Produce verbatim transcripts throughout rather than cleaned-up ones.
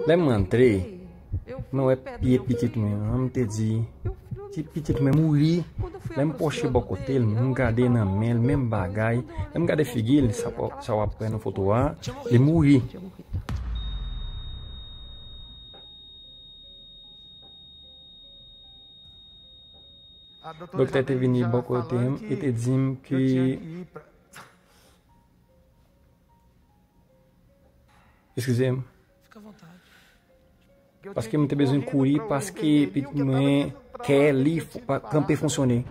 Lè m rantre, mwen wè pye pitit mwen an, m te di, ti pitit mwen mouri. Lè m pwoche bò kote l, m gade nan men l, menm bagay. Lè m gade figi l, sa w ap wè nan foto a, li mouri. Doktè te vini bò kote m e te di m ke, eskize m, paske m te bezwen kouri, paske pitit mwen, kè li kanpe fonksyone.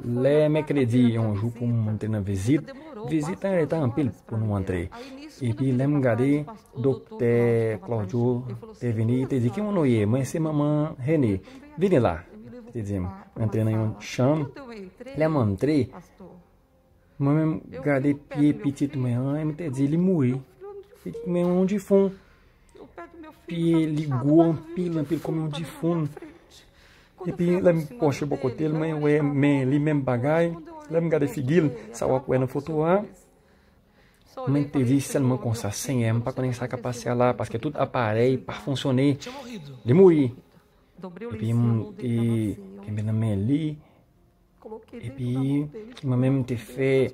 Lè mèkredi, yon jou pou mwen te nan vizit, vizit lan rete anpil pou nou antre. Epi lè m gade, doktè Claudio te vini, te di, "Ki moun ou ye?" "Mwen se manman Rene." "Vini la," te di m. Antre nan yon chanm. Lè m antre, mwen menm gade pye pitit mwen an, e m te di, "Li mouri." Pitit mwen yon difon. Pye li gwo anpil, anpil kòm yon difon. Epi lè m pwoche bò kote l, mwen wè men li menm bagay. Lè m gade figi l, sa w ap wè nan foto a. Mwen te di sèlman konsa, "Senyè, m pa konnen sa k ap pase a la, paske tout aparèy pa fonksyone." Li mouri. Epi m te kenbe nan men li. Epi mwen menm m te fè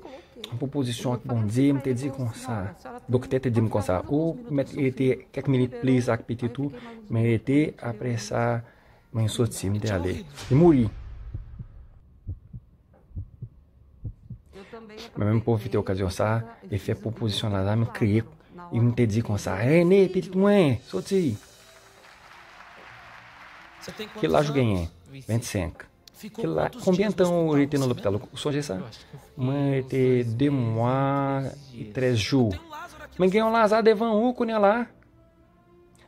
yon pwopozisyon ak Bondye, m te di konsa, doktè te di m konsa, "Ou mèt rete kèk minit plis ak pitit ou, men rete, apre sa, mwen soti, m te ale." Li mouri. Mwen menm pwofite okazyon sa e fè pwopozisyon la, la, m kriye, e m te di konsa, "Rene, pitit mwen, soti." "Ki laj ou genyen?" "Vennsenk." "Ki la, konbyen tan ou rete nan lopital? Ou sonje sa?" "Mwen rete de mwa e trèz jou." "Men gen yon Laza devan ou kounye a la.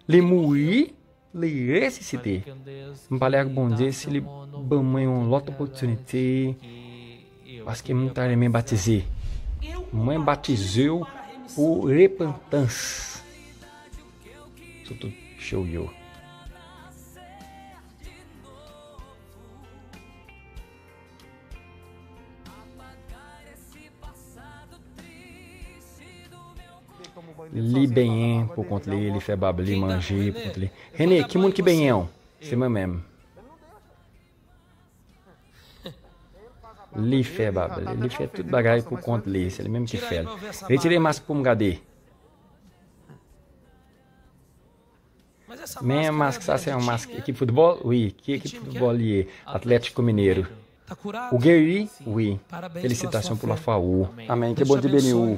Li mouri, li resisite." M pale ak Bondye si li ban mwen yon lòt opòtinite, paske m ta renmen batize. Mwen batize w pou repantans sou tout peche w yo. Li benyen pou kont li, li fè bab li, manje pou kont li. Rene, ki moun ki benyen w? Se mwen menm. Li fè bab li, li fè tout bagay pou kont li, se li menm ki fè l. Retire mask pou m gade. Men mask sa, se yon mask ekip foutbòl? Wi, ki ekip foutbòl li ye? Atlético Mineiro. Ou geri? Wi. Felisitasyon pou lafwa ou. Amèn. Ke Bondye beni ou.